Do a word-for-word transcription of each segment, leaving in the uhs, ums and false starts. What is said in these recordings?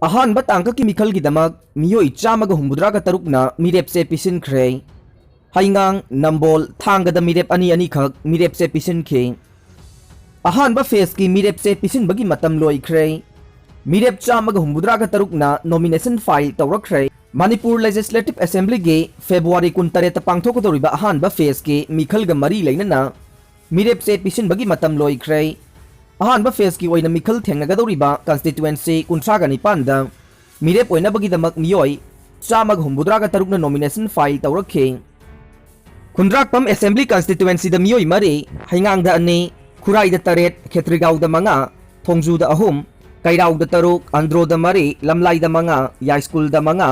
ꯑꯍꯥꯟꯕ ꯇꯥꯡꯀꯛꯀꯤ ꯃꯤꯈꯜꯒꯤꯗꯃꯛ ꯃꯤꯑꯣꯏ ꯆꯥꯝꯃꯒ ꯍꯨꯝꯐꯨꯇꯔꯥꯒ ꯇꯔꯨꯛꯅ ꯃꯤꯔꯦꯞꯁꯦ ꯄꯤꯁꯤꯟꯈ꯭ꯔꯦ꯫ ꯍꯩꯉꯥꯡ, ꯅꯝꯕꯣꯜ, ꯊꯥꯡꯒꯗ ꯃꯤꯔꯦꯞ ꯑꯅꯤ ꯑꯅꯤꯈꯛ ꯃꯤꯔꯦꯞꯁꯦ ꯄꯤꯁꯤꯟꯈꯤ꯫ ꯑꯍꯥꯟꯕ ꯐꯦꯖꯀꯤ ꯃꯤꯔꯦꯞꯁꯦ ꯄꯤꯁꯤꯟꯕꯒꯤ ꯃꯇꯝ ꯂꯣꯏꯈ꯭ꯔꯦ꯫ ꯃꯤꯔꯦꯞ ꯆꯥꯝꯃꯒ ꯍꯨꯝꯐꯨꯇꯔꯥꯒ ꯇꯔꯨꯛꯅ ꯅꯣꯃꯤꯅꯦꯁꯟ ꯐꯥꯏꯜ ꯇꯧꯔꯛꯈ꯭ꯔꯦ꯫ ꯃꯅꯤꯄꯨꯔ ꯂꯦꯖꯤꯁꯂꯦꯇꯤꯚ ꯑꯦꯁꯦꯝꯕ꯭ꯂꯤꯒꯤ ꯐꯦꯕ꯭ꯔꯨꯋꯥꯔꯤ ꯀꯨꯟꯇꯔꯦꯠꯇ ꯄꯥꯡꯊꯣꯛꯀꯗꯧꯔꯤꯕ ꯑꯍꯥꯟꯕ ꯐꯦꯖꯀꯤ ꯃꯤꯈꯜꯒ ꯃꯔꯤ ꯂꯩꯅꯅ ꯃꯤꯔꯦꯞꯁꯦ ꯄꯤꯁꯤꯟꯕꯒꯤ ꯃꯇꯝ ꯂꯣꯏꯈ꯭ꯔꯦ꯫ ꯑꯍꯥꯟꯕ ꯐꯦꯖꯀꯤ ꯑꯣꯏꯅ ꯃꯤꯈꯜ ꯊꯦꯡꯅꯒꯗꯧꯔꯤꯕ ꯀꯟꯁꯇꯤꯇ꯭ꯋꯦꯟꯁꯤ ꯀꯨꯟꯊ꯭ꯔꯥꯒ ꯅꯤꯄꯥꯟꯗ ꯃꯤꯔꯦꯞ ꯑꯣꯏꯅꯕꯒꯤꯗꯃꯛ ꯃꯤꯑꯣꯏ ꯆꯥꯝꯃꯒ ꯍꯨꯝꯐꯨꯇꯔꯥꯒ ꯇꯔꯨꯛꯅ ꯅꯣꯃꯤꯅꯦꯁꯟ ꯐꯥꯏꯜ ꯇꯧꯔꯛꯈꯤ꯫ ꯈꯨꯟꯗ꯭ꯔꯥꯛꯄꯝ ꯑꯦꯁꯦꯝꯕ꯭ꯂꯤ ꯀꯟꯁꯇꯤꯇ꯭ꯋꯦꯟꯁꯤꯗ ꯃꯤꯑꯣꯏ ꯃꯔꯤ, ꯍꯩꯉꯥꯡꯗ ꯑꯅꯤ, ꯈꯨꯔꯥꯏꯗ ꯇꯔꯦꯠ, ꯈꯦꯇ꯭ꯔꯤꯒꯥꯎꯗ ꯃꯉꯥ, ꯊꯣꯡꯖꯨꯗ ꯑꯍꯨꯝ, ꯀꯩꯔꯥꯎꯗ ꯇꯔꯨꯛ, ꯑꯟꯗ꯭ꯔꯣꯗ ꯃꯔꯤ, ꯂꯝꯂꯥꯏꯗ ꯃꯉꯥ, ꯌꯥꯏꯁ꯭ꯀꯨꯜꯗ ꯃꯉꯥ,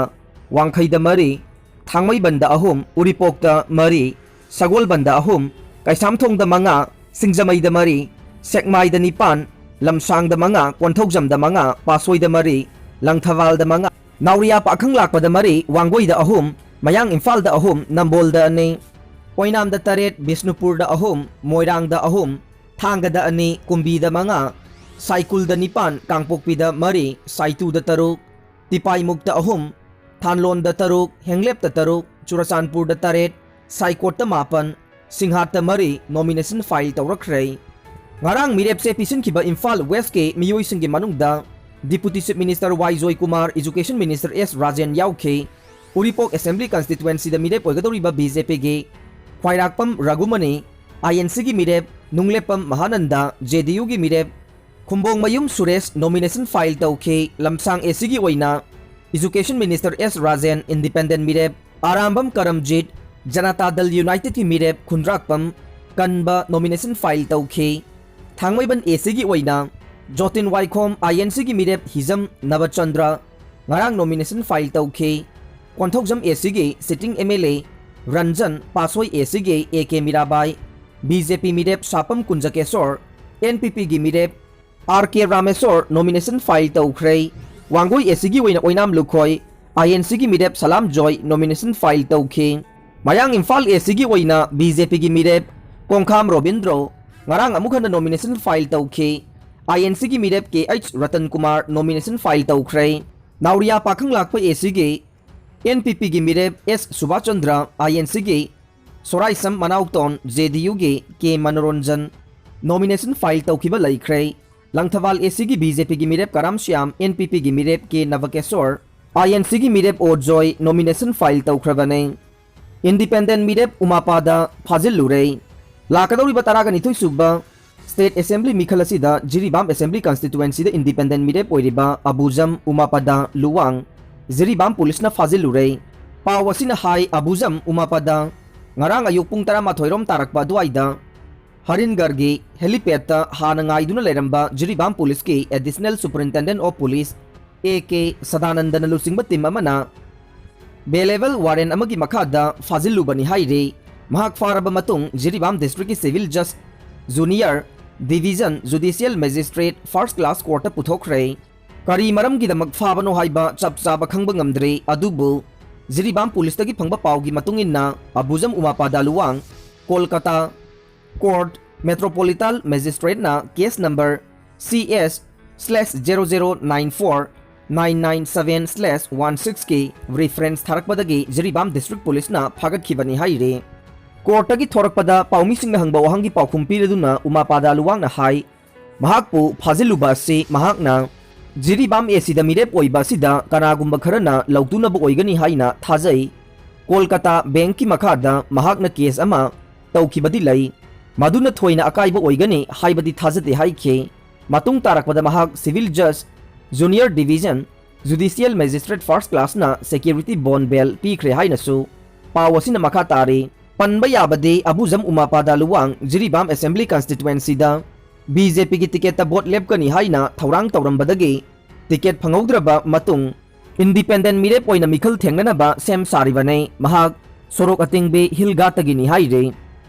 ꯋꯥꯡꯈꯩꯗ ꯃꯔꯤ, ꯊꯥꯡꯃꯩꯕꯟꯗ ꯑꯍꯨꯝ, ꯎꯔꯤꯄꯣꯛꯇ ꯃꯔꯤ, ꯁꯒꯣꯜꯕꯟꯗ ꯑꯍꯨꯝ, ꯀꯩꯁꯥꯝꯊꯣꯡꯗ ꯃꯉꯥ, ꯁꯤꯡꯖꯃꯩꯗ ꯃꯔꯤ, ꯁꯦꯛꯃꯥꯏꯗ ꯅꯤꯄꯥꯟ, ꯂꯝꯁꯥꯡꯗ ꯃꯉꯥ, ꯀꯣꯟꯊꯧꯖꯝꯗ ꯃꯉꯥ, ꯄꯥꯠꯁꯣꯏꯗ ꯃꯔꯤ, ꯂꯪꯊꯕꯥꯜꯗ ꯃꯉꯥ, ꯅꯥꯎꯔꯤꯌꯥ ꯄꯥꯈꯪ ꯂꯥꯛꯄꯗ ꯃꯔꯤ, ꯋꯥꯡꯒꯣꯏꯗ ꯑꯍꯨꯝ, ꯃꯌꯥꯡ ꯏꯝꯐꯥꯜꯗ ꯑꯍꯨꯝ, ꯅꯝꯕꯣꯜꯗ ꯑꯅꯤ, ꯑꯣꯏꯅꯥꯝꯗ ꯇꯔꯦꯠ, ꯕꯤꯁꯅꯨꯄꯨꯔꯗ ꯑꯍꯨꯝ, ꯃꯣꯏꯔꯥꯡꯗ ꯑꯍꯨꯝ, ꯊꯥꯡꯒꯗ ꯑꯅꯤ, ꯀꯨꯝꯕꯤꯗ ꯃꯉꯥ, ꯁꯥꯏꯀꯨꯜꯗ ꯅꯤꯄꯥꯟ, ꯀꯥꯡꯄꯣꯛꯄꯤꯗ ꯃꯔꯤ, ꯁꯥꯏꯇꯨꯗ ꯇꯔꯨꯛ, ꯇꯤꯄꯥꯏꯃꯨꯛꯇ ꯑꯍꯨꯝ, ꯊꯥꯟꯂꯣꯟꯗ ꯇꯔꯨꯛ, ꯍꯦꯡꯂꯦꯞꯇ ꯇꯔꯨꯛ, ꯆꯨꯔꯆꯥꯟꯄꯨꯔꯗ ꯇꯔꯦꯠ, ꯁꯥꯏꯀꯣꯠꯇ ꯃꯥꯄꯟ, ꯁꯤꯡꯍꯥꯠꯇ ꯃꯔꯤ ꯅꯣꯃꯤꯅꯦꯁꯟ ꯐꯥꯏꯜ ꯇꯧꯔꯛꯈ꯭ꯔꯦ꯫ ꯉꯔꯥꯡ ꯃꯤꯔꯦꯞꯁꯦ ꯄꯤꯁꯤꯟꯈꯤꯕ ꯏꯝꯐꯥꯜ ꯋꯦꯁꯀꯤ ꯃꯤꯑꯣꯏꯁꯤꯡꯒꯤ ꯃꯅꯨꯡꯗ ꯗꯤꯄꯨꯇꯤ ꯆꯤꯐ ꯃꯤꯅꯤꯁꯇꯔ ꯋꯥꯏ ꯖꯣꯏꯀꯨꯃꯥꯔ, ꯏꯖꯨꯀꯦꯁꯟ ꯃꯤꯅꯤꯁꯇꯔ ꯑꯦꯁ ꯔꯥꯖꯦꯟ ꯌꯥꯎꯈꯤ꯫ ꯎꯔꯤꯄꯣꯛ ꯑꯦꯁꯦꯝꯕ꯭ꯂꯤ ꯀꯟꯁꯇꯤꯇ꯭ꯋꯦꯟꯁꯤꯗ ꯃꯤꯔꯦꯞ ꯑꯣꯏꯒꯗꯧꯔꯤꯕ ꯕꯤ ꯖꯦ ꯄꯤꯒꯤ ꯈ꯭ꯋꯥꯏꯔꯥꯛꯄꯝ ꯔꯘꯨꯃꯅꯤ, ꯑꯥꯏ ꯑꯦꯟ ꯁꯤꯒꯤ ꯃꯤꯔꯦꯞ ꯅꯨꯡꯂꯦꯞꯄꯝ ꯃꯍꯥꯅꯟꯗ, ꯖꯦ ꯗꯤ ꯌꯨꯒꯤ ꯃꯤꯔꯦꯞ ꯈꯨꯝꯕꯣꯡꯃꯌꯨꯝ ꯁꯨꯔꯦꯁ ꯅꯣꯃꯤꯅꯦꯁꯟ ꯐꯥꯏꯜ ꯇꯧꯈꯤ꯫ ꯂꯝꯁꯥꯡ ꯑꯦ ꯁꯤꯒꯤ ꯑꯣꯏꯅ ꯏꯖꯨꯀꯦꯁꯟ ꯃꯤꯅꯤꯁꯇꯔ ꯑꯦꯁ ꯔꯥꯖꯦꯟ, ꯏꯟꯗꯤꯄꯦꯟꯗꯦꯟ ꯃꯤꯔꯦꯞ ꯑꯔꯥꯝꯕꯝ ꯀꯔꯝꯖꯤꯠ, ꯖꯅꯇꯥ ꯗꯜ ꯌꯨꯅꯥꯏꯇꯦꯗꯀꯤ ꯃꯤꯔꯦꯞ ꯈꯨꯟꯗ꯭ꯔꯥꯛꯄꯝ ꯀꯟꯕ ꯅꯣꯃꯤꯅꯦꯁꯟ ꯐꯥꯏꯜ ꯇꯧꯈꯤ꯫ ꯊꯥꯡꯃꯩꯕꯟ ꯑꯦ ꯁꯤꯒꯤ ꯑꯣꯏꯅ ꯖꯣꯇꯤꯟ ꯋꯥꯏꯈꯣꯝ, ꯑꯥꯏ ꯑꯦꯟ ꯁꯤꯒꯤ ꯃꯤꯔꯦꯞ ꯍꯤꯖꯝ ꯅꯕꯆꯟꯗ꯭ꯔ ꯉꯔꯥꯡ ꯅꯣꯃꯤꯅꯦꯁꯟ ꯐꯥꯏꯜ ꯇꯧꯈꯤ꯫ ꯀꯣꯟꯊꯧꯖꯝ ꯑꯦ ꯁꯤꯒꯤ sitting M L A Ranjan, Patsoi A ꯁꯤꯒꯤ A K Mirabai, B J P ꯃꯤꯔꯦꯞ ꯁꯥꯄꯝ ꯀꯨꯟꯖꯀꯦꯁꯣꯔ, ꯑꯦꯟ ꯄꯤ ꯄꯤꯒꯤ ꯃꯤꯔꯦꯞ R K Rameswor nomination file ꯇꯧꯈ꯭ꯔꯦ꯫ ꯋꯥꯡꯒꯣꯏ ꯑꯦ ꯁꯤꯒꯤ ꯑꯣꯏꯅ ꯑꯣꯏꯅꯥꯝ ꯂꯨꯈꯣꯏ, ꯑꯥꯏ ꯑꯦꯟ ꯁꯤꯒꯤ ꯃꯤꯔꯦꯞ ꯁꯂꯥꯝ ꯖꯣꯏ ꯅꯣꯃꯤꯅꯦꯁꯟ ꯐꯥꯏꯜ ꯇꯧꯈꯤ꯫ ꯃꯌꯥꯡ ꯏꯝꯐꯥꯜ ꯑꯦ ꯁꯤꯒꯤ ꯑꯣꯏꯅ ꯕꯤ ꯖꯦ ꯄꯤꯒꯤ ꯃꯤꯔꯦꯞ ꯀꯣꯡꯈꯥꯝ ꯔꯣꯕꯤꯟꯗ꯭ꯔꯣ ꯉꯔꯥꯡ ꯑꯃꯨꯛ ꯍꯟꯅ ꯅꯣꯃꯤꯅꯦꯁꯟ ꯐꯥꯏꯜ ꯇꯧꯈꯤ꯫ ꯑꯥꯏ ꯑꯦꯟ ꯁꯤꯒꯤ ꯃꯤꯔꯦꯞ K H Ratan Kumar nomination file ꯇꯧꯈ꯭ꯔꯦ꯫ ꯅꯥꯎꯔꯤꯌꯥ ꯄꯥꯈꯪ ꯂꯥꯛꯄ ꯑꯦ ꯁꯤꯒꯤ ꯑꯦꯟ ꯄꯤ ꯄꯤꯒꯤ ꯃꯤꯔꯦꯞ ꯑꯦꯁ ꯁꯨꯕꯥꯁ ꯆꯟꯗ꯭ꯔ, ꯑꯥꯏ ꯑꯦꯟ ꯁꯤꯒꯤ ꯁꯣꯔꯥꯏꯁꯝ ꯃꯅꯥꯎꯇꯣꯟ, ꯖꯦ ꯗꯤ ꯌꯨꯒꯤ ꯀꯦ ꯃꯅꯣꯔꯟꯖꯟ ꯅꯣꯃꯤꯅꯦꯁꯟ ꯐꯥꯏꯜ ꯇꯧꯈꯤꯕ ꯂꯩꯈ꯭ꯔꯦ꯫ ꯂꯪꯊꯕꯥꯜ ꯑꯦ ꯁꯤꯒꯤ ꯕꯤ ꯖꯦ ꯄꯤꯒꯤ ꯃꯤꯔꯦꯞ ꯀꯔꯥꯝ ꯁ꯭ꯌꯥꯝ, ꯑꯦꯟ ꯄꯤ ꯄꯤꯒꯤ ꯃꯤꯔꯦꯞ ꯀꯦ ꯅꯕꯀꯦꯁꯣꯔ, ꯑꯥꯏ ꯑꯦꯟ ꯁꯤꯒꯤ ꯃꯤꯔꯦꯞ ꯑꯣ ꯖꯣꯏ ꯅꯣꯃꯤꯅꯦꯁꯟ ꯐꯥꯏꯜ ꯇꯧꯈ꯭ꯔꯕꯅꯦ꯫ ꯏꯟꯗꯤꯄꯦꯟꯗꯦꯟ ꯃꯤꯔꯦꯞ ꯎꯃꯥꯄꯥꯗ ꯐꯥꯖꯤꯜꯂꯨꯔꯦ꯫ ꯂꯥꯛꯀꯗꯧꯔꯤꯕ ꯇꯔꯥꯒ ꯅꯤꯊꯣꯏ ꯁꯨꯕ ꯁ꯭ꯇꯦꯠ ꯑꯦꯁꯦꯝꯕ꯭ꯂꯤ ꯃꯤꯈꯜ ꯑꯁꯤꯗ ꯖꯤꯔꯤꯕꯥꯝ ꯑꯦꯁꯦꯝꯕ꯭ꯂꯤ ꯀꯟꯁꯇꯤꯇꯨꯋꯦꯟꯁꯤꯗ ꯏꯟꯗꯤꯄꯦꯟꯗꯦꯟ ꯃꯤꯔꯦꯞ ꯑꯣꯏꯔꯤꯕ ꯑꯕꯨꯖꯝ ꯎꯃꯥꯄꯥꯗ ꯂꯨꯋꯥꯡ ꯖꯤꯔꯤꯕꯥꯝ ꯄꯨꯂꯤꯁꯅ ꯐꯥꯖꯤꯜꯂꯨꯔꯦ꯫ ꯄꯥꯎ ꯑꯁꯤꯅ ꯍꯥꯏ, ꯑꯕꯨꯖꯝ ꯎꯃꯥꯄꯥꯗ ꯉꯔꯥꯡ ꯑꯌꯨꯛ ꯄꯨꯡ ꯇꯔꯥꯃꯥꯊꯣꯏ ꯔꯣꯝ ꯇꯥꯔꯛꯄ ꯑꯗꯨꯋꯥꯏꯗ ꯍꯔꯤꯟꯒꯔꯒꯤ ꯍꯦꯂꯤꯄꯦꯗꯇ ꯍꯥꯟꯅ ꯉꯥꯏꯗꯨꯅ ꯂꯩꯔꯝꯕ ꯖꯤꯔꯤꯕꯥꯝ ꯄꯨꯂꯤꯁꯀꯤ additional superintendent of police A K ꯁꯗꯥꯅꯟꯗꯅ ꯂꯨꯆꯤꯡꯕ ꯇꯤꯝ ꯑꯃꯅ ꯕꯦꯂꯦꯕꯜ ꯋꯥꯔꯦꯟ ꯑꯃꯒꯤ ꯃꯈꯥꯗ ꯐꯥꯖꯤꯜꯂꯨꯕꯅꯤ ꯍꯥꯏꯔꯤ꯫ ꯃꯍꯥꯛ ꯐꯥꯔꯕ ꯃꯇꯨꯡ ꯖꯤꯔꯤꯕꯥꯝ ꯗꯤꯁꯇ꯭ꯔꯤꯛꯀꯤ ꯁꯤꯚꯤꯜ ꯖꯁ junior division judicial magistrate first class ꯀꯣꯔꯠꯇ ꯄꯨꯊꯣꯛꯈ꯭ꯔꯦ꯫ ꯀꯔꯤ ꯃꯔꯝꯒꯤꯗꯃꯛ ꯐꯥꯕꯅꯣ ꯍꯥꯏꯕ ꯆꯞ ꯆꯥꯕ ꯈꯪꯕ ꯉꯝꯗ꯭ꯔꯤ, ꯑꯗꯨꯕꯨ ꯖꯤꯔꯤꯕꯥꯝ ꯄꯨꯂꯤꯁꯇꯒꯤ ꯐꯪꯕ ꯄꯥꯎꯒꯤ ꯃꯇꯨꯡ ꯏꯟꯅ ꯑꯕꯨꯖꯝ ꯎꯃꯥꯄꯥꯗ ꯂꯨꯋꯥꯡ ꯀꯣꯜꯀꯇꯥ ꯀꯣꯔꯠ ꯃꯦꯇ꯭ꯔꯣꯄꯣꯂꯤꯇꯥꯟ ꯃꯦꯖꯤꯁꯇ꯭ꯔꯦꯠꯅ case number C S slash zero zero nine four nine nine seven slash one ꯁꯤꯛꯁꯀꯤ ꯔꯤꯐꯔꯦꯟꯁ ꯊꯥꯔꯛꯄꯗꯒꯤ ꯖꯤꯔꯤꯕꯥꯝ ꯗꯤꯁꯇ꯭ꯔꯤꯛ ꯄꯨꯂꯤꯁꯅ ꯐꯥꯒꯠꯈꯤꯕꯅꯤ ꯍꯥꯏꯔꯤ꯫ ꯀꯣꯔꯠꯇꯒꯤ ꯊꯣꯔꯛꯄꯗ ꯄꯥꯎꯃꯤꯁꯤꯡꯅ ꯍꯪꯕ ꯋꯥꯍꯪꯒꯤ ꯄꯥꯎꯈꯨꯝ ꯄꯤꯔꯗꯨꯅ ꯎꯃꯥꯄꯥꯗ ꯂꯨꯋꯥꯡꯅ ꯍꯥꯏ, ꯃꯍꯥꯛꯄꯨ ꯐꯥꯖꯤꯜꯂꯨꯕ ꯑꯁꯤ ꯃꯍꯥꯛꯅ ꯖꯤꯔꯤꯕꯥꯝ ꯑꯦ ꯁꯤꯗ ꯃꯤꯔꯦꯞ ꯑꯣꯏꯕ ꯑꯁꯤꯗ ꯀꯅꯥꯒꯨꯝꯕ ꯈꯔꯅ ꯂꯧꯇꯨꯅꯕ ꯑꯣꯏꯒꯅꯤ ꯍꯥꯏꯅ ꯊꯥꯖꯩ꯫ ꯀꯣꯜꯀꯇꯥ ꯕꯦꯡꯛꯀꯤ ꯃꯈꯥꯗ ꯃꯍꯥꯛꯅ ꯀꯦꯁ ꯑꯃ ꯇꯧꯈꯤꯕꯗꯤ ꯂꯩ, ꯃꯗꯨꯅ ꯊꯣꯏꯅ ꯑꯀꯥꯏꯕ ꯑꯣꯏꯒꯅꯤ ꯍꯥꯏꯕꯗꯤ ꯊꯥꯖꯗꯦ ꯍꯥꯏꯈꯤ꯫ ꯃꯇꯨꯡ ꯇꯥꯔꯛꯄꯗ ꯃꯍꯥꯛ ꯁꯤꯚꯤꯜ ꯖꯁ junior division judicial magistrate first ꯀ꯭ꯂꯥꯁꯅ ꯁꯦꯀ꯭ꯌꯨꯔꯤꯇꯤ ꯕꯣꯟ ꯕꯦꯜ ꯄꯤꯈ꯭ꯔꯦ ꯍꯥꯏꯅꯁꯨ ꯄꯥꯎ ꯑꯁꯤꯅ ꯃꯈꯥ ꯇꯥꯔꯤ꯫ ꯄꯟꯕ ꯌꯥꯕꯗꯤ ꯑꯕꯨꯖꯝ ꯎꯃꯥꯄꯥꯗ ꯂꯨꯋꯥꯡ ꯖꯤꯔꯤꯕꯥꯝ ꯑꯦꯁꯦꯝꯕ꯭ꯂꯤ ꯀꯟꯁꯇꯤꯇꯨꯋꯦꯟꯁꯤꯗ ꯕꯤ ꯖꯦ ꯄꯤꯒꯤ ꯇꯤꯀꯦꯠꯇ ꯚꯣꯠ ꯂꯦꯞꯀꯅꯤ ꯍꯥꯏꯅ ꯊꯧꯔꯥꯡ ꯇꯧꯔꯝꯕꯗꯒꯤ ꯇꯤꯀꯦꯠ ꯐꯪꯍꯧꯗ꯭ꯔꯕ ꯃꯇꯨꯡ ꯏꯟꯗꯤꯄꯦꯟꯗꯦꯟꯠ ꯃꯤꯔꯦꯞ ꯑꯣꯏꯅ ꯃꯤꯈꯜ ꯊꯦꯡꯅꯅꯕ ꯁꯦꯝ ꯁꯥꯔꯤꯕꯅꯤ꯫ ꯃꯍꯥꯛ ꯁꯣꯔꯣꯛ ꯑꯇꯦꯡꯕꯤ ꯍꯤꯜ ꯘꯥꯠꯇꯒꯤꯅꯤ ꯍꯥꯏꯔꯤ꯫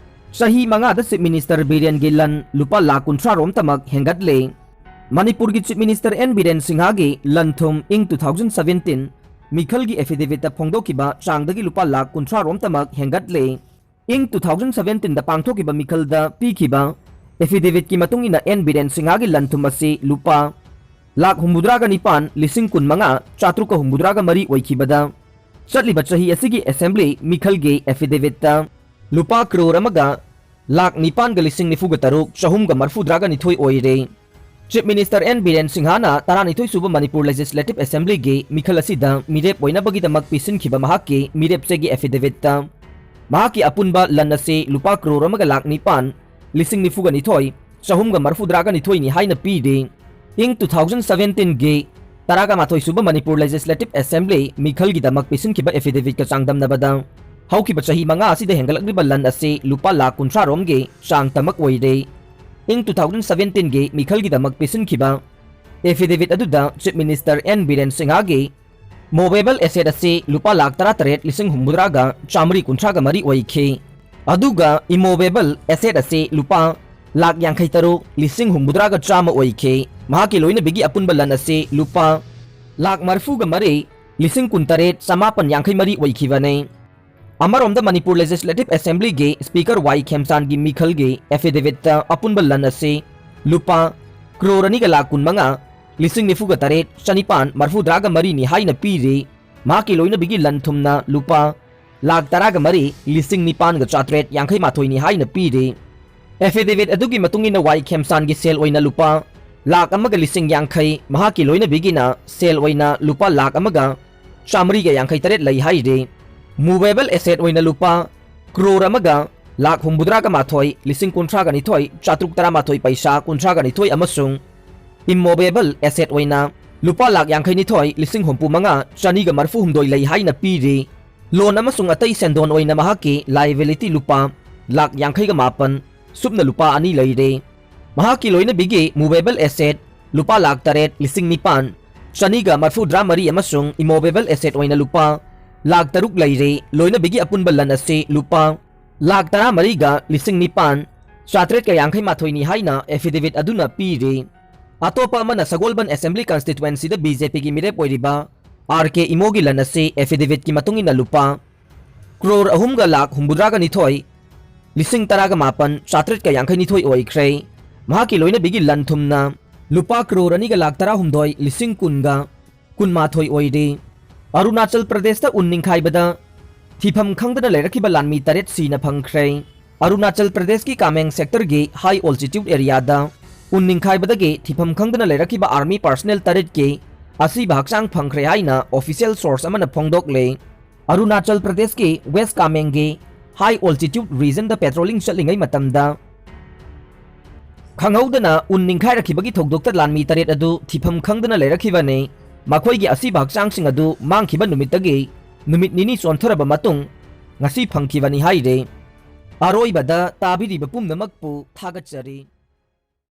ꯆꯍꯤ ꯃꯉꯥꯗ ꯆꯤꯐ ꯃꯤꯅꯤꯁꯇꯔ ꯕꯤꯔꯦꯟꯒꯤ ꯂꯟ ꯂꯨꯄꯥ ꯂꯥꯈ ꯀꯨꯟꯊ꯭ꯔꯥ ꯔꯣꯝꯇꯃꯛ ꯍꯦꯟꯒꯠꯂꯦ꯫ ꯃꯅꯤꯄꯨꯔꯒꯤ ꯆꯤꯐ ꯃꯤꯅꯤꯁꯇꯔ ꯑꯦꯟ ꯕꯤꯔꯦꯟ ꯁꯤꯡꯍꯒꯤ ꯂꯟ ꯊꯨꯝ ꯏꯪ ꯇꯨ ꯊꯥꯎꯖꯟ ꯁꯚꯦꯟꯇꯤꯟ ꯃꯤꯈꯜꯒꯤ ꯑꯦꯐꯤꯗꯦꯚꯤꯠꯇ ꯐꯣꯡꯗꯣꯛꯈꯤꯕ ꯆꯥꯡꯗꯒꯤ ꯂꯨꯄꯥ ꯂꯥꯈ ꯀꯨꯟꯊ꯭ꯔꯥ ꯔꯣꯝꯇꯃꯛ ꯍꯦꯟꯒꯠꯂꯦ꯫ ꯏꯪ ꯇꯨ ꯊꯥꯎꯖꯟ ꯁꯚꯦꯟꯇꯤꯟꯗ ꯄꯥꯡꯊꯣꯛꯈꯤꯕ ꯃꯤꯈꯜꯗ ꯄꯤꯈꯤꯕ Affidavitꯀꯤ ꯃꯇꯨꯡ ꯏꯟꯅ ꯑꯦꯟ ꯕꯤꯔꯦꯟ ꯁꯤꯡꯍꯒꯤ ꯂꯟ-ꯊꯨꯝ ꯑꯁꯤ ꯂꯨꯄꯥ ꯂꯥꯈ ꯍꯨꯝꯐꯨꯇꯔꯥꯒ ꯅꯤꯄꯥꯟ, ꯂꯤꯁꯤꯡ ꯀꯨꯟꯃꯉꯥ, ꯆꯥꯇ꯭ꯔꯨꯛꯀ ꯍꯨꯝꯐꯨꯇꯔꯥꯒ ꯃꯔꯤ ꯑꯣꯏꯈꯤꯕꯗ, ꯆꯠꯂꯤꯕ ꯆꯍꯤ ꯑꯁꯤꯒꯤ assembly ꯃꯤꯈꯜꯒꯤ affidavitꯇ ꯂꯨꯄꯥ ꯀ꯭ꯔꯣꯔ ꯑꯃꯒ ꯂꯥꯈ ꯅꯤꯄꯥꯟꯒ ꯂꯤꯁꯤꯡ ꯅꯤꯐꯨꯒ ꯇꯔꯨꯛ, ꯆꯍꯨꯝꯒ ꯃꯔꯤꯐꯨꯇꯔꯥꯒ ꯅꯤꯊꯣꯏ ꯑꯣꯏꯔꯦ꯫ Chief Minister ꯑꯦꯟ ꯕꯤꯔꯦꯟ ꯁꯤꯡꯍꯅ ꯇꯔꯥꯅꯤꯊꯣꯏꯁꯨꯕ ꯃꯅꯤꯄꯨꯔ Legislative Assemblyꯒꯤ ꯃꯤꯈꯜ ꯑꯁꯤꯗ ꯃꯤꯔꯦꯞ ꯑꯣꯏꯅꯕꯒꯤꯗꯃꯛ ꯄꯤꯁꯤꯟꯈꯤꯕ ꯃꯍꯥꯛꯀꯤ ꯃꯤꯔꯦꯞ ꯆꯦꯒꯤ affidavitꯇ ꯃꯍꯥꯛꯀꯤ ꯑꯄꯨꯟꯕ ꯂꯟ ꯑꯁꯤ ꯂꯨꯄꯥ ꯀ꯭ꯔꯣꯔ ꯑꯃꯒ ꯂꯥꯈ ꯅꯤꯄꯥꯟ, ꯂꯤꯁꯤꯡ ꯅꯤꯐꯨꯒ ꯅꯤꯊꯣꯏ, ꯆꯍꯨꯝꯒ ꯃꯔꯤꯐꯨꯇꯔꯥꯒ ꯅꯤꯊꯣꯏꯅꯤ ꯍꯥꯏꯅ ꯄꯤꯔꯤ꯫ ꯏꯪ two thousand seventeenꯒꯤ ꯇꯔꯥꯒ ꯃꯥꯊꯣꯏ ꯁꯨꯕ ꯃꯅꯤꯄꯨꯔ Legislative Assembly ꯃꯤꯈꯜꯒꯤꯗꯃꯛ ꯄꯤꯁꯤꯟꯈꯤꯕ affidavitꯀ ꯆꯥꯡꯗꯝꯅꯕꯗ, ꯍꯧꯈꯤꯕ ꯆꯍꯤ ꯃꯉꯥ ꯑꯁꯤꯗ ꯍꯦꯟꯒꯠꯂꯛꯂꯤꯕ ꯂꯟ ꯑꯁꯤ ꯂꯨꯄꯥ ꯂꯥꯈ ꯀꯨꯟꯊ꯭ꯔꯥ ꯔꯣꯝꯒꯤ ꯆꯥꯡ ꯇꯃꯛ ꯑꯣꯏꯔꯦ꯫ ꯏꯪ two thousand seventeenꯒꯤ ꯃꯤꯈꯜꯒꯤꯗꯃꯛ ꯄꯤꯁꯤꯟꯈꯤꯕ affidavit ꯑꯗꯨꯗ Chief Minister ꯑꯦꯟ ꯕꯤꯔꯦꯟ ꯁꯤꯡꯍꯒꯤ movable asset ꯑꯁꯤ ꯂꯨꯄꯥ ꯂꯥꯈ ꯇꯔꯥꯇꯔꯦꯠ, ꯂꯤꯁꯤꯡ ꯍꯨꯝꯐꯨꯇꯔꯥꯒ ꯆꯥꯃꯔꯤ ꯀꯨꯟꯊ꯭ꯔꯥꯒ ꯃꯔꯤ ꯑꯣꯏꯈꯤ꯫ ꯑꯗꯨꯒ immovable asset ꯑꯁꯤ ꯂꯨꯄꯥ ꯂꯥꯈ ꯌꯥꯡꯈꯩ ꯇꯔꯨꯛ, ꯂꯤꯁꯤꯡ ꯍꯨꯝꯐꯨꯇꯔꯥꯒ ꯆꯥꯝꯃ ꯑꯣꯏꯈꯤ꯫ ꯃꯍꯥꯛꯀꯤ ꯂꯣꯏꯅꯕꯤꯒꯤ ꯑꯄꯨꯟꯕ ꯂꯟ ꯑꯁꯤ ꯂꯨꯄꯥ ꯂꯥꯈ ꯃꯔꯤꯐꯨꯒ ꯃꯔꯤ, ꯂꯤꯁꯤꯡ ꯀꯨꯟꯇꯔꯦꯠ, ꯆꯃꯥꯄꯟ ꯌꯥꯡꯈꯩ ꯃꯔꯤ ꯑꯣꯏꯈꯤꯕꯅꯤ꯫ ꯑꯃꯔꯣꯝꯗ ꯃꯅꯤꯄꯨꯔ Legislative Assemblyꯒꯤ Speaker ꯋꯥꯏ ꯈꯦꯝꯆꯥꯟꯒꯤ ꯃꯤꯈꯜꯒꯤ affidavitꯇ ꯑꯄꯨꯟꯕ ꯂꯟ ꯑꯁꯤ ꯂꯨꯄꯥ ꯀ꯭ꯔꯣꯔ ꯑꯅꯤꯒ ꯂꯥꯈ ꯀꯨꯟꯃꯉꯥ, ꯂꯤꯁꯤꯡ ꯅꯤꯐꯨꯒ ꯇꯔꯦꯠ, ꯆꯅꯤꯄꯥꯟ ꯃꯔꯤꯐꯨꯇꯔꯥꯒ ꯃꯔꯤꯅꯤ ꯍꯥꯏꯅ ꯄꯤꯔꯤ꯫ ꯃꯍꯥꯛꯀꯤ ꯂꯣꯏꯅꯕꯤꯒꯤ ꯂꯟ-ꯊꯨꯝꯅ ꯂꯨꯄꯥ ꯂꯥꯈ ꯇꯔꯥꯒ ꯃꯔꯤ, ꯂꯤꯁꯤꯡ ꯅꯤꯄꯥꯟꯒ ꯆꯥꯇ꯭ꯔꯦꯠ ꯌꯥꯡꯈꯩ ꯃꯥꯊꯣꯏꯅꯤ ꯍꯥꯏꯅ ꯄꯤꯔꯤ꯫ Affidavit ꯑꯗꯨꯒꯤ ꯃꯇꯨꯡ ꯏꯟꯅ ꯋꯥꯏ ꯈꯦꯝꯆꯥꯟꯒꯤ ꯁꯦꯜ ꯑꯣꯏꯅ ꯂꯨꯄꯥ ꯂꯥꯈ ꯑꯃꯒ ꯂꯤꯁꯤꯡ ꯌꯥꯡꯈꯩ, ꯃꯍꯥꯛꯀꯤ ꯂꯣꯏꯅꯕꯤꯒꯤꯅ ꯁꯦꯜ ꯑꯣꯏꯅ ꯂꯨꯄꯥ ꯂꯥꯈ ꯑꯃꯒ ꯆꯥꯃꯔꯤꯒ ꯌꯥꯡꯈꯩ ꯇꯔꯦꯠ ꯂꯩ ꯍꯥꯏꯔꯤ꯫ Movable asset ꯑꯣꯏꯅ ꯂꯨꯄꯥ ꯀ꯭ꯔꯣꯔ ꯑꯃꯒ ꯂꯥꯈ ꯍꯨꯝꯐꯨꯇꯔꯥꯒ ꯃꯥꯊꯣꯏ, ꯂꯤꯁꯤꯡ ꯀꯨꯟꯊ꯭ꯔꯥꯒ ꯅꯤꯊꯣꯏ, ꯆꯥꯇ꯭ꯔꯨꯛ ꯇꯔꯥꯃꯥꯊꯣꯏ ꯄꯩꯁꯥ ꯀꯨꯟꯊ꯭ꯔꯥꯒ ꯅꯤꯊꯣꯏ ꯑꯃꯁꯨꯡ immovable asset ꯑꯣꯏꯅ ꯂꯨꯄꯥ ꯂꯥꯈ ꯌꯥꯡꯈꯩ ꯅꯤꯊꯣꯏ, ꯂꯤꯁꯤꯡ ꯍꯨꯝꯐꯨ ꯃꯉꯥ, ꯆꯅꯤꯒ ꯃꯔꯤꯐꯨ ꯍꯨꯝꯗꯣꯏ ꯂꯩ ꯍꯥꯏꯅ ꯄꯤꯔꯤ꯫ Loan ꯑꯃꯁꯨꯡ ꯑꯇꯩ ꯁꯦꯟꯗꯣꯟ ꯑꯣꯏꯅ ꯃꯍꯥꯛꯀꯤ liability ꯂꯨꯄꯥ ꯂꯥꯈ ꯌꯥꯡꯈꯩꯒ ꯃꯥꯄꯟ, ꯁꯨꯞꯅ ꯂꯨꯄꯥ ꯑꯅꯤ ꯂꯩꯔꯦ꯫ ꯃꯍꯥꯛꯀꯤ ꯂꯣꯏꯅꯕꯤꯒꯤ movable asset ꯂꯨꯄꯥ ꯂꯥꯈ ꯇꯔꯦꯠ, ꯂꯤꯁꯤꯡ ꯅꯤꯄꯥꯟ, ꯆꯅꯤꯒ ꯃꯔꯤꯐꯨꯇꯔꯥ ꯃꯔꯤ ꯑꯃꯁꯨꯡ immovable asset ꯑꯣꯏꯅ ꯂꯨꯄꯥ ꯂꯥꯈ ꯇꯔꯨꯛ ꯂꯩꯔꯦ꯫ ꯂꯣꯏꯅꯕꯤꯒꯤ ꯑꯄꯨꯟꯕ ꯂꯟ ꯑꯁꯤ ꯂꯨꯄꯥ ꯂꯥꯈ ꯇꯔꯥꯃꯔꯤꯒ ꯂꯤꯁꯤꯡ ꯅꯤꯄꯥꯟ, ꯆꯥꯇ꯭ꯔꯦꯠꯀ ꯌꯥꯡꯈꯩ ꯃꯥꯊꯣꯏꯅꯤ ꯍꯥꯏꯅ affidavit ꯑꯗꯨꯅ ꯄꯤꯔꯤ꯫ ꯑꯇꯣꯞꯄ ꯑꯃꯅ ꯁꯒꯣꯜꯕꯟ Assembly Constituencyꯗ BJPꯒꯤ ꯃꯤꯔꯦꯞ ꯑꯣꯏꯔꯤꯕ ꯑꯥꯔ ꯀꯦ ꯏꯃꯣꯒꯤ ꯂꯟ ꯑꯁꯤ affidavitꯀꯤ ꯃꯇꯨꯡ ꯏꯟꯅ ꯂꯨꯄꯥ ꯀ꯭ꯔꯣꯔ ꯑꯍꯨꯝꯒ ꯂꯥꯈ ꯍꯨꯝꯐꯨꯇꯔꯥꯒ ꯅꯤꯊꯣꯏ, ꯂꯤꯁꯤꯡ ꯇꯔꯥꯒ ꯃꯥꯄꯟ ꯆꯥꯇ꯭ꯔꯦꯠꯀ ꯌꯥꯡꯈꯩ ꯅꯤꯊꯣꯏ ꯑꯣꯏꯈ꯭ꯔꯦ꯫ ꯃꯍꯥꯛꯀꯤ ꯂꯣꯏꯅꯕꯤꯒꯤ ꯂꯟ ꯊꯨꯝꯅ ꯂꯨꯄꯥ ꯀ꯭ꯔꯣꯔ ꯑꯅꯤꯒ ꯂꯥꯛ ꯇꯔꯥꯍꯨꯝꯗꯣꯏ ꯂꯤꯁꯤꯡ ꯀꯨꯟꯒ ꯀꯨꯟꯃꯥꯊꯣꯏ ꯑꯣꯏꯔꯤ꯫ ꯑꯔꯨꯅꯥꯆꯜ ꯄ꯭ꯔꯗꯦꯁꯇ ꯎꯟ ꯅꯤꯡꯈꯥꯏꯕꯗ ꯊꯤꯐꯝ ꯈꯪꯗꯅ ꯂꯩꯔꯛꯈꯤꯕ ꯂꯥꯟꯃꯤ ꯇꯔꯦꯠ ꯁꯤꯅ ꯐꯪꯈ꯭ꯔꯦ꯫ ꯑꯔꯨꯅꯥꯆꯜ ꯄ꯭ꯔꯗꯦꯁꯀꯤ ꯀꯥꯃꯦꯡ ꯁꯦꯛꯇꯔꯒꯤ ꯍꯥꯏ ꯑꯣꯜꯇꯤꯇ꯭ꯌꯨꯠ ꯑꯦꯔꯤꯌꯥꯗ ꯎꯟ ꯅꯤꯡꯈꯥꯏꯕꯗꯒꯤ ꯊꯤꯐꯝ ꯈꯪꯗꯅ ꯂꯩꯔꯛꯈꯤꯕ ꯑꯥꯔꯃꯤ ꯄꯥꯔꯁꯅꯦꯜ ꯇꯔꯦꯠꯀꯤ ꯑꯁꯤꯕ ꯍꯛꯆꯥꯡ ꯐꯪꯈ꯭ꯔꯦ ꯍꯥꯏꯅ ꯑꯣꯐꯤꯁꯤꯌꯦꯜ ꯁꯣꯔꯁ ꯑꯃꯅ ꯐꯣꯡꯗꯣꯛꯂꯦ꯫ ꯑꯔꯨꯅꯥꯆꯜ ꯄ꯭ꯔꯗꯦꯁꯀꯤ ꯋꯦꯁ ꯀꯥꯃꯦꯡꯒꯤ ꯍꯥꯏ ꯑꯣꯜꯇꯤꯇ꯭ꯌꯨꯠ ꯔꯤꯖꯟꯗ ꯄꯦꯇ꯭ꯔꯣꯂꯤꯡ ꯆꯠꯂꯤꯉꯩ ꯃꯇꯝꯗ ꯈꯪꯍꯧꯗꯅ ꯎꯟ ꯅꯤꯡꯈꯥꯏꯔꯛꯈꯤꯕꯒꯤ ꯊꯧꯗꯣꯛꯇ ꯂꯥꯟꯃꯤ ꯇꯔꯦꯠ ꯑꯗꯨ ꯊꯤꯐꯝ ꯈꯪꯗꯅ ꯂꯩꯔꯛꯈꯤꯕꯅꯤ꯫ ꯃꯈꯣꯏꯒꯤ ꯑꯁꯤꯕ ꯍꯛꯆꯥꯡꯁꯤꯡ ꯑꯗꯨ ꯃꯥꯡꯈꯤꯕ ꯅꯨꯃꯤꯠꯇꯒꯤ ꯅꯨꯃꯤꯠ ꯅꯤꯅꯤ ꯆꯣꯟꯊꯔꯕ ꯃꯇꯨꯡ ꯉꯁꯤ ꯐꯪꯈꯤꯕꯅꯤ ꯍꯥꯏꯔꯦ꯫ ꯑꯔꯣꯏꯕꯗ ꯇꯥꯕꯤꯔꯤꯕ ꯄꯨꯝꯅꯃꯛꯄꯨ ꯊꯥꯒꯠꯆꯔꯤ꯫